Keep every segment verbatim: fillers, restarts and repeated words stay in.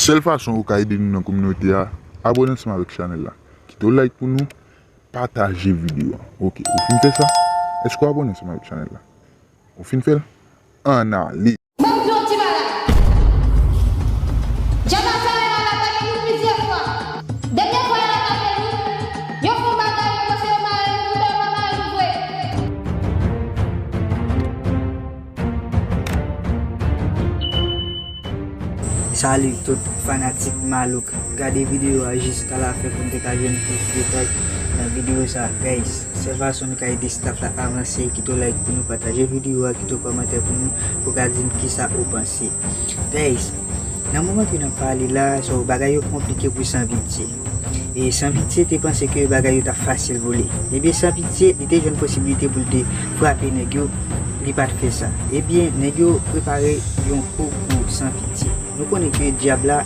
Sèl fason ou ka ede nou nan kominote a, abòne ansanm avèk chanèl la. Kite yon like pou nou, pataje videyo a. Ok, ou fin fè sa? Èske w abòne ansanm avèk chanèl la? Ou fin fè l? Ann ale! Ban m di w yon ti bagay. Djab la fè erè la pale nou plizyè fwa. Dènye fwa erè la pale nou, yo fè yon bagay, yo panse yo mare nou, poutan yo pa mare nou vre. Salut tout fanatik Malouk. Gade videyo a jiska lafen pou n te ka jwenn plis detay nan videyo sa. Guys, sèl fason nou ka ede staff la avanse, kite yon like pou nou, pataje videyo a, kite yon kòmantè pou nou, pou ka di n kisa ou panse. Guys, nan moman ke n ap pale la, so, bagay yo konplike pou San Pitye. E San Pitye te panse ke bagay yo t ap fasil pou li. Ebyen, San Pitye, li te jwenn posiblite pou l te frape nèg yo, li pa t fè sa. Ebyen, nèg yo prepare yon kou pou San Pitye. Nou konnen ke dyab la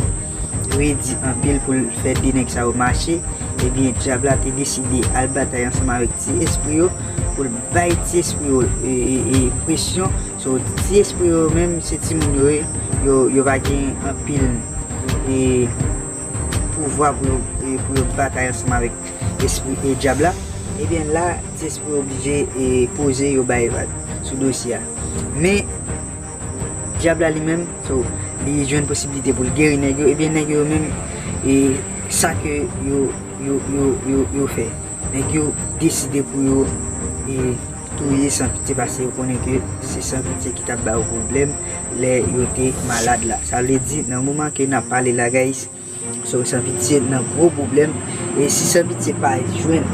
redi anpil pou l fè de nèg sa yo mache. Ebyen, dyab la te deside al batay ansanm avèk ti espri yo, pou l bay ti espri yo, e, e, e, presyon. So, ti espri yo menm, se timoun yo ye, yo, yo pa gen anpil, e, pouvwa pou yo, e, pou yo batay ansanm avèk espri, e, dyab la. Ebyen, la, ti espri yo oblije, e, poze, yo bay vag sou dosye a. Men, dyab la li menm, so, li jwenn posiblite pou l geri nèg yo, ebyen, nèg yo menm, e, sa ke yo, yo, yo, yo, yo fè. Nèg yo deside pou yo, e, touye San Pitye, paske yo konnen ke se San Pitye ki t ap ba yo pwoblèm lè yo te malad la. Sa vle di, nan moman ke n ap pale la, guys, so, San Pitye nan gwo pwoblèm. E si San Pitye pa jwenn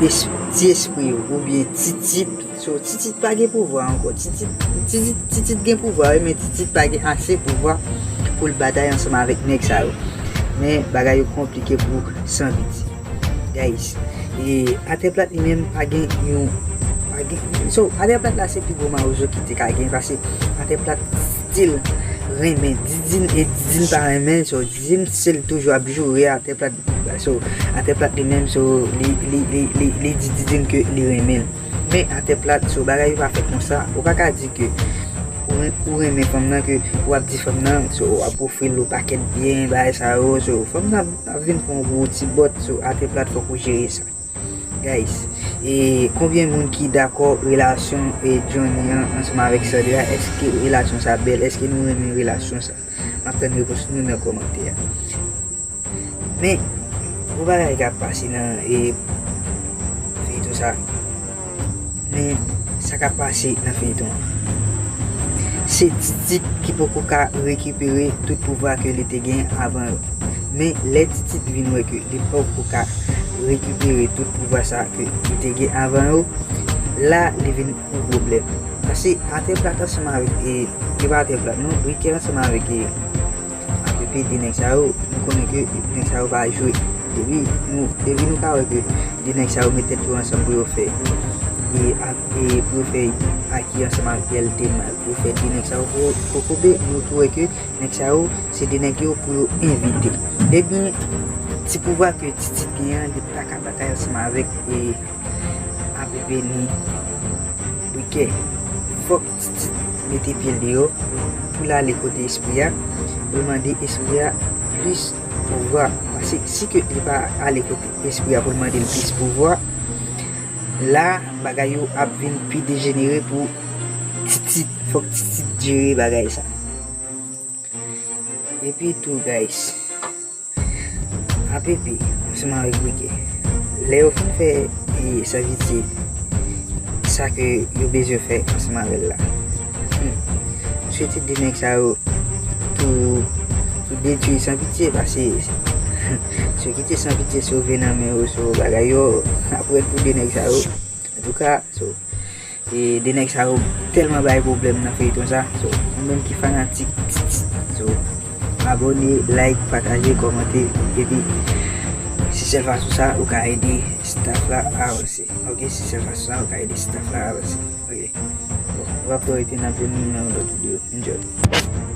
es-, ti espri yo oubyen Titit, so, Titit pa gen pouvwa ankò. Titit, Titit, Titit gen pouvwa, wi, men Titit pa gen ase pouvwa pou l batay ansanm avèk nèg sa yo. Men bagay yo konplike pou San Pitye. Guys, e Atè Plat li menm pa gen yon, pa gen, so, Atè Plat la se pi gwo mawozo ki te ka gen, paske Atè Plat still renmen Didine e Didine pa renmen, so, Didine still toujou ap joure Atè Plat, so, Atè Plat li menm, so, li, li, li, li, li di Didine ke li renmen l. Men Atè Plat, so, bagay yo pa fèt konsa. Ou pa ka di ke ou, ou renmen fanm nan, ke w ap di fanm nan, so, w ap ofri l yon pakèt byen, bagay sa yo, so, fanm nan ap vin pran yon gwo ti bòt, so, Atè Plat fòk ou jere sa. Guys, e konbyen moun ki dakò relasyon, e, Johnny an ansanm avèk Sandra? Èske relasyon sa bèl? Èske nou renmen relasyon sa? M ap tann repons nou nan kòmantè a. Men, gwo bagay k ap pase nan, e, feyton sa. Men, sa k ap pase nan feyton an. Se Titit ki poko ka rekipere tout pouvwa ke li te gen avan yo. Men, lè Titit vin wè ke li poko ka rekipere tout pouvwa sa ke li te gen avan yo, la, li vin yon pwoblèm. Paske Atè Plat ansanm avèk, e, e pa Atè Plat non, Brikè ansanm avèk, e, Apepe, de nèg sa yo, nou konnen ke nèg sa yo pa jwe. Depi nou, depi nou ka wè ke de nèg sa yo met tèt yo ansanm pou yo fè, e, ak, e pou yo fè Aki ansanm ak L T mal, pou yo fè de nèg sa yo ko-, kokobe, nou tou wè ke nèg sa yo, se de nèg yo pou yo envite. Ebyen, ti pouvwa ke Titit gen an, li pa ka batay ansanm avèk, e, Apepe ni Brikè. Fòk Titit mete pye l deyò pou l ale kote espri a, pou l mande espri a plis pouvwa. Paske si ke li pa ale kote espri a pou l mande l plis pouvwa, la, bagay yo ap vin pi dejenere pou Titit. Fòk Titit jere bagay sa. Epi tou, guys, Apepe ansanm avèk Brikè, lè yo fin fè, e, San Pitye sa ke yo bezwen fè ansanm avè l la, hmm, m swete de nèg sa yo tou, tou detwi San Pitye, paske si yo kite San Pitye sove nan men yo, so, bagay yo ap rèd pou de nèg sa yo. Antouka, so, e de nèg sa yo tèlman bay pwoblèm nan feyton sa. So, ou menm ki fanatik Titit, so, abòne, like, pataje, kòmante, epi se sèl fason sa ou ka ede staff la avanse. Ok, se sèl fason sa ou ka ede staff la avanse. Ok. Bon, nou ap rete nan pye nou nan yon lòt videyo. Enjoy.